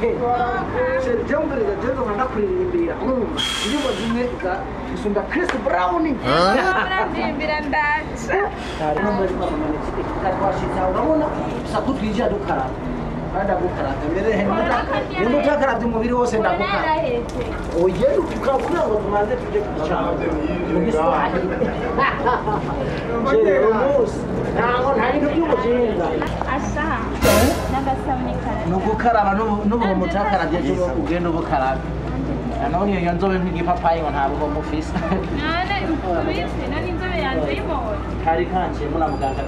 Chéri je umviriza je nzoba ndakuririmbira urumva indirimbo zimwe za gusumba Chris Brown Urandirimbira ndaca urabona gusa ko twinjira dukaraba ndagukaraba mbere nimba utakarabye umubiri wose ndagukaraba oye kugira ngo tumanze tujye kucana mu giswahili chéri umunsi ntabwo nta bintu by'ubujinga Asha n'agasabune karasha ni ugukaraba n'ubu mutakarabye ejo ugenda ubukaraba nanone iyo nzobe nk'igipapayi ngo ntabwo mufise None ubizi none inzobe yanjye uyibonye kari kanciyemo na muganga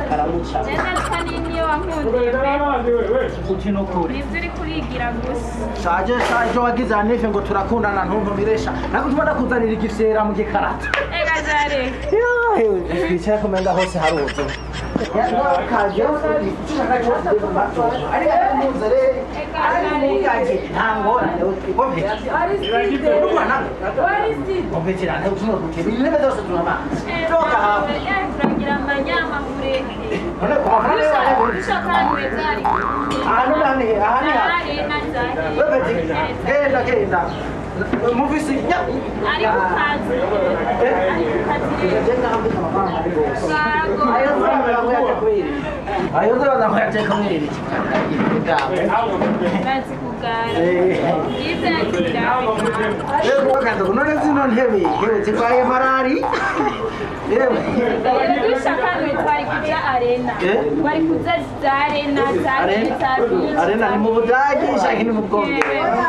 karamuca Je nasa niyo wankundiye pe uti nukuri nivyo uri kurigira gusa shaje shaje wagize anife ngo turakundana ntuntumiresha nako tuma ndakuzanira igifyera mu gikarata Ega jareka twicara kumenga hose haruzuye Turagira amanyama mureke dushaka ahantu heza hari arena zahe genda muvisi ari ku kazi ari ku kazi rero bazi kugara byiza yakirawe none zino ntebe yewe zirwaye marari yewe dushaka ahantu heza bari kuja arena bari kuja za arena za za arena ni mu Budagi canke ni mu Bwongereza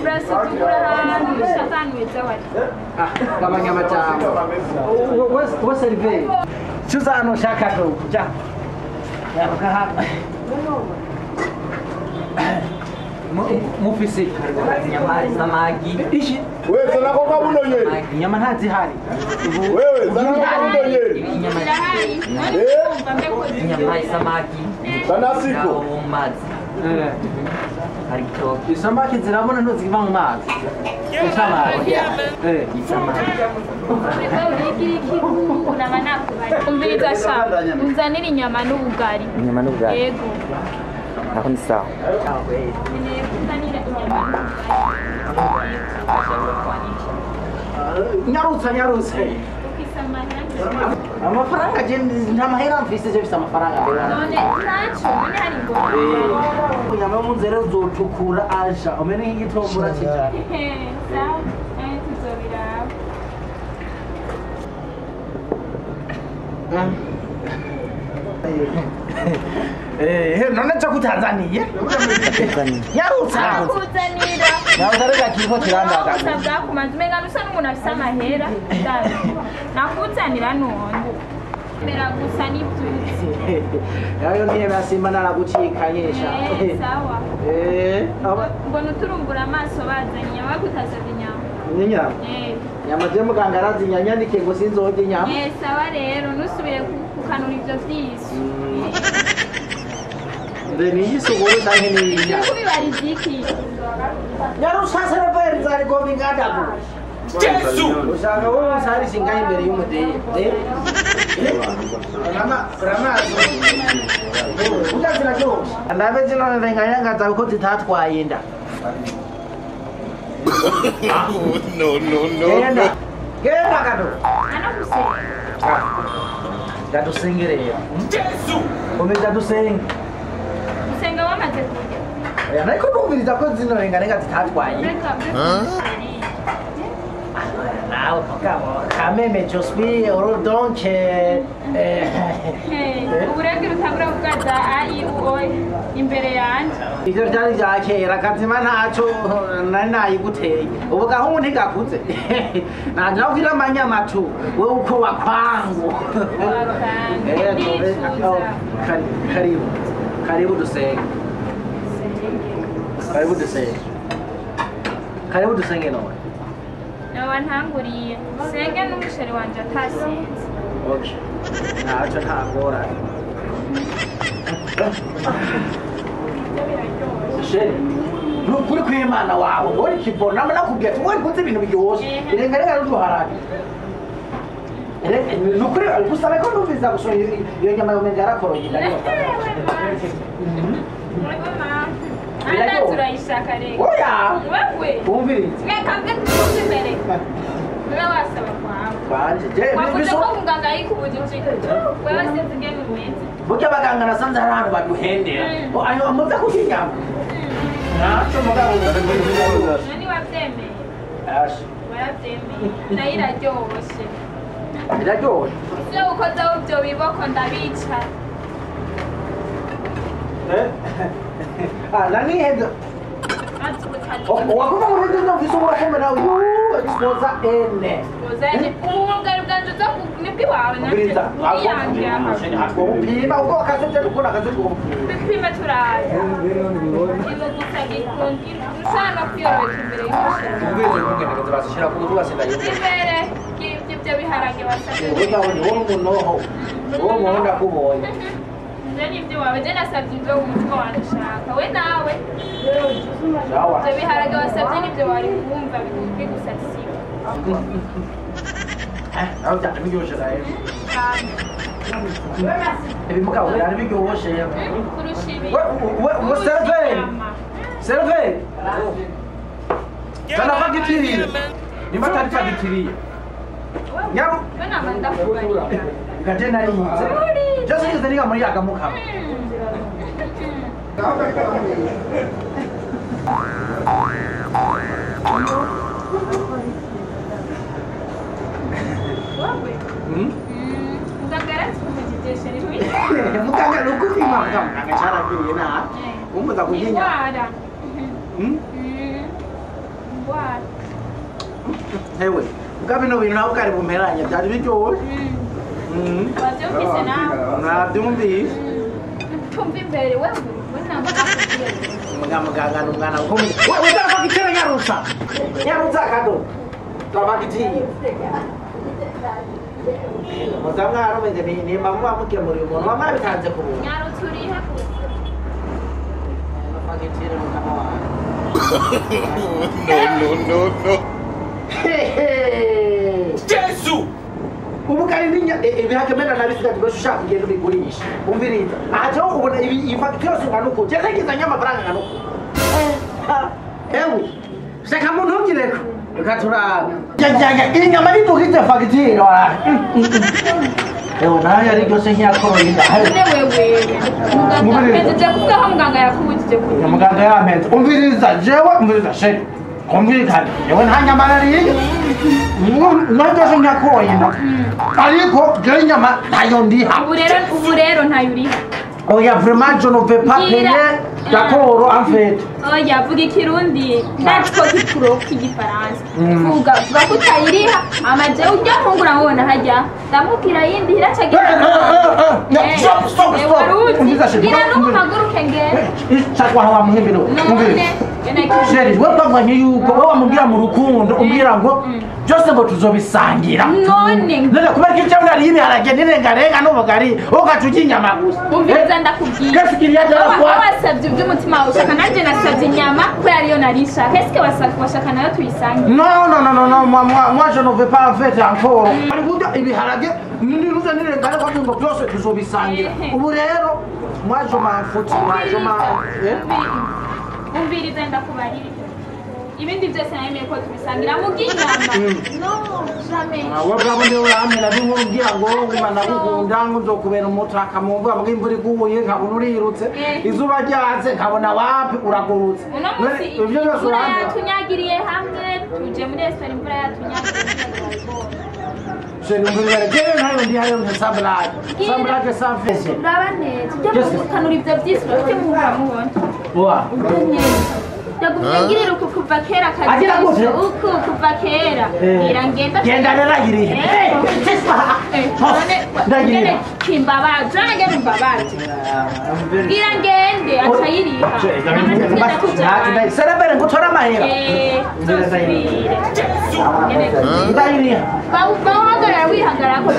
urasuzugura ahantu dushaka ahantu heza wari gabanya amajambo we seriveri cuza hano ushaka kuja yaruka hano mufise Inyama isamaki ishi Wewe zana ko kabuno nyeri. inyama ntazihari Wewe zana ko kabuno nyeri. inyama zirahari umva mbeko inyama isamaki Zana siko. naho mu mazi hari igitoki isamaki zirabona ntuziva mu mazi isamaki isamaki umviriza sha unzanire inyama n'ubugari inyama n'ubugari yego aho ni sawa nkeneye kuzanira inyama n'ubugari nyarutsa nyarutse ukisamaki amafaranga je nta mahera mfise je mfise amafaranga none ntaco none hari ingorane inyama yo mu nzere uzotukura aja umene nk'igitombora kijana sawa tuzobiraba None cyo kutanzaniye nyarutsa kuzanira nyarutsa reka kiriko kirandaga gusa bwakumanza umenga nusa n'umuntu afise amahera nakuzanira none mbera gusa n'ivyuzi yayo ntebe simba naragucikanyisha sawa mbona uturumbura amaso bazanye inyama bagutasavye inyama n'inyama nyama je muganga arazinyanyandikiye ngo sinzorya inyama sawa rero ntusubire kukanura ivyo vyiso mbe niyisuguru canke niyinyama kubibara ivyiki nyarutsa seriveri zarigomba ingadagu Yesu. ushaka wowe usarisha ingahe imbere y'umudeyi uramazi burya ziraryoshe ndabe zino ndenganyangaza kuko zitatwaye inda No no no. genda genda kado anagusenga ndadusenge rero Yesu. komeza dusenge gusenga wamaze kurya oya ariko ndumviriza ko zino rengarenga zitatwaye reka mbese nawe mugabo kameme je suis donc uburebwe rutangura kuvuga za a i u o imbere yanje ivyo vyari vya kera kazima ntaco nari nayiguteye ubu gahungu ntigakuze nanje nakubwira amanyamatu wewe uko wakwangu Ndifuza. Karibu karibu dusenge karibu dusenge karibu dusenge none Noba ntanguriye senge n'umusheri wanje atasenze okay ntaco nta ngorane chéri ni ukuri kw'Imana wawe wowe ikibona nakubwiye ati wowe nkunze ibintu biryoshye irengarenga n'uduharage ni ukuri gusa ariko numvise gusa iyo nyama yomenga yarakoroye ndanyota. Turayishaka rero. Oya. Wewe. Umviriza. Reka mbe tuze imbere. Wewe wasaba kwawe. Kwanje je wavuze ko muganga yikubujije. Wewe sinzi ingene umeze. Burya abaganga nasanze hari ahantu baduhendera. Ayo muza kurya inyama. Ntacyo mugabo. Nani wabyemeye? Ashi. Warabyemeye. Nayo iraryoshe. Iraryoshe. Ivyo ukozeho ivyo biboko ndabica. Ah, nani wakuva muri ndino mfise uburakombe nawe exposa ene. Exposa ene. Ubungari bwanje uza nibwiwawe nanje. Upima uko akasete ukora akasete upima. Upima turaye. Ibo gusa gikundi usana kwiyorobeka imbere y'umushinga. Ubwize kugenda kazibashira ku rubasenda yose. Imbere y'ibyo biharage wasabye. Ubu ni wo munoho. Wo munoho ndakubonye. Nje nibyo wawe je nasabye ibyo umutima wanjye ushaka we nawe. Ibyo biharage wasabye nibyo wari kumva bigusatisiba. Aho byari biryoshye rero. Ibi mugabo byari biryoshye. Kurusha ibi. We serve. Serve. Sana fagitiriye. Nimba atari fagitiriye. Nyabu. We nama ndakubarira. Gate narize. Just ngize niga muri yagamukama. Muganga nukupima muganga cyaragiye na umuza kuginya. Hewe mugabo bino bintu nawe kari bumperanye byari biryoshye. Wabyumvise nawe? Nabyumvise. Tumva imbere wewe we namba muganga n'umwana ukomeye. Wewe utafagitira nyarusa. Nyarusa kado. Twabagitiye. Muganga arumeze ni mama mukemuriye umuntu mama bitanze ku buntu. Nyarutse urihe gusa? Fagitire muganga wawe. No no no no. Jesu! Ubugari ninya ibihake mena nabisigaje bwo ushaka kugenda ubigurisha. Umviriza. Aje ubona ibi fagitire yose ngana uko. Jewe ngizanye amafaranga ngana uko. Ewe. Seka muntu ungireko. Reka turabe. Jajjaga inyama nidukije fagitire wala. Ewe nayo ari ryose nkiyakoroye inda. None wewe. Muganga mpejeje kuvuga aho muganga yakubujije kurya. Muganga yampenze. Umviriza jewe umviriza sheri. Kumvikana. Yewe nta nyama nariye. Nayo ryose nkiyakoroye inda. Ariko jewe inyama ntayo ndiha. Ubu rero ntayo uriha. Oya vraiment je ne vais pas payer. D'accord en fait. Oya vuga ikirundi natwo kikuro k'igifaransa. Vuga vuga ko utayiriha amaje ujya mpungura nkubona hajya ndamubwira yindi iracagira. Stop stop stop. Gira n'uhaguruke ngende. Chakwa wa muhimbiro. Sheri we bavanye yuko wowe wamubwira mu rukundo umbwira ngo byose ngo tuzobisangira. None none kubera ko icyo nari ibiharage nirengarenga n'ubugari ugaca urya inyama gusa. Umviriza ndakubwira. Wasabye iby'umutima wawe ushaka nanjye nasabye inyama ko yariyo nari nshaka. Est-ce que washaka nayo tuyisangire? Non non non non moi moi je ne veux pas en fait encore. Ari kurya ibiharage niruza nirengarenga ngo byose tuzobisangira. Ubu rero moi je m'en fous moi je m'en umviriza ndakubarira ibindi byose nemeye ko tubisangira muga inyama no jamais. Wowe bwabo ndiwe uramena binkubwira ngo nguma ndagukunda ngo nzokubera umutaka mu mvura mbwa imvura iguye nkabona urirutse izuba ryatse nkabona wapi uragurutse. Uno munsi imvura yatunyagiriye hamwe tuje muri resitora imvura yatunyagiriye. Sheri umviriza jewe ntayo ndihayo nka samblage samblage sans fesse. Uraba neza ujya gukanura ibyo byisi urafite muhura mubona. Wa. Yagumye ngirira uku kuva kera kagiye uku kuva kera. Ngira ngenda. Genda narayirihe. Ndagire kimbabaje nge mbabaje. Ngira ngende aca yiriha. Serabere ngo tora amahera. Ndayiriha. Ndayiriha. Bawuhagarara wihagarara ko.